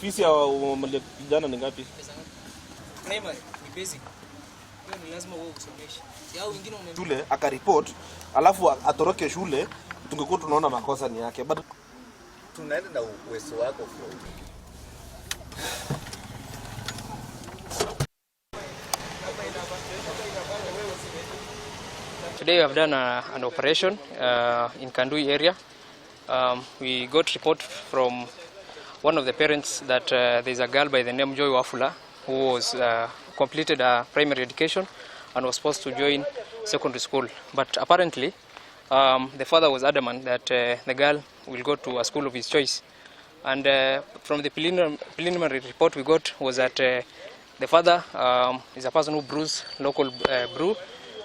Fees ya kijana ni ngapi? Primary ni basic. Hiyo ni lazima wewe usomeshe. Si hao wengine ume Shule akaripot, alafu atoroke shule, tungekuwa tunaona makosa ni yake. But Tunaenda na uwezo wako. Today we have done an operation in Kanduyi area. We got report from one of the parents that there is a girl by the name Joy Wafula who was completed her primary education and was supposed to join secondary school. But apparently the father was adamant that the girl will go to a school of his choice. And from the preliminary report we got was that the father is a person who brews local brew,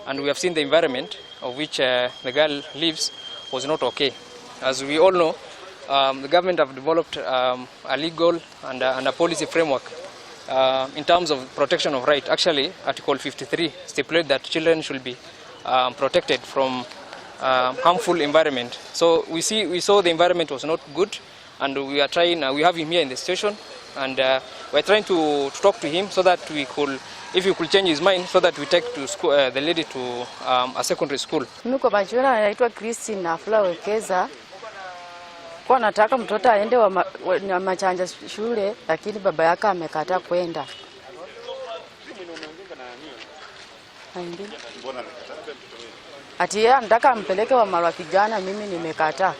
and we have seen the environment of which the girl lives was not okay. As we all know, the government have developed a legal and a policy framework in terms of protection of right. Actually, Article 53 stipulates that children should be protected from harmful environment. So we saw the environment was not good, and we are trying. We have him here in the station, and we are trying to talk to him so that we could, if he could change his mind, so that we take to school, the lady to a secondary school. Mimi kwa majina naitwa Christine Nafula Wekeza. Kwa nataka mtoto aende wa Machanja shule, lakini baba yake amekataa kwenda. Ati yeye anataka ampeleke wa Marwa kijana, mimi nimekataa.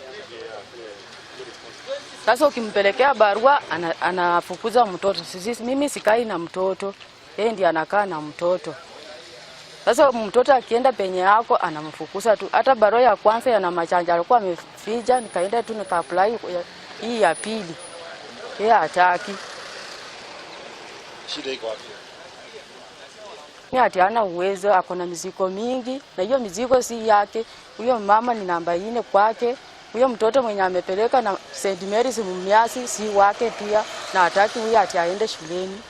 Sasa ukimpelekea barua anafukuza mtoto. Sisi mimi sikai na mtoto, yeye ndiye anakaa na mtoto. Sasa mtoto akienda penye yako anamfukuza tu. Hata barua ya kwanza ya Namachanja alikuwa ameficha, nikaenda tu nika apply hii ya pili. Yeye hataki. Shida iko wapi? Ni ati hana uwezo, ako na mizigo mingi na hiyo mizigo si yake. Huyo mama ni namba 4 kwake. Huyo mtoto mwenye amepeleka na St Mary's Mumias si wake pia, na hataki huyo ati aende shuleni.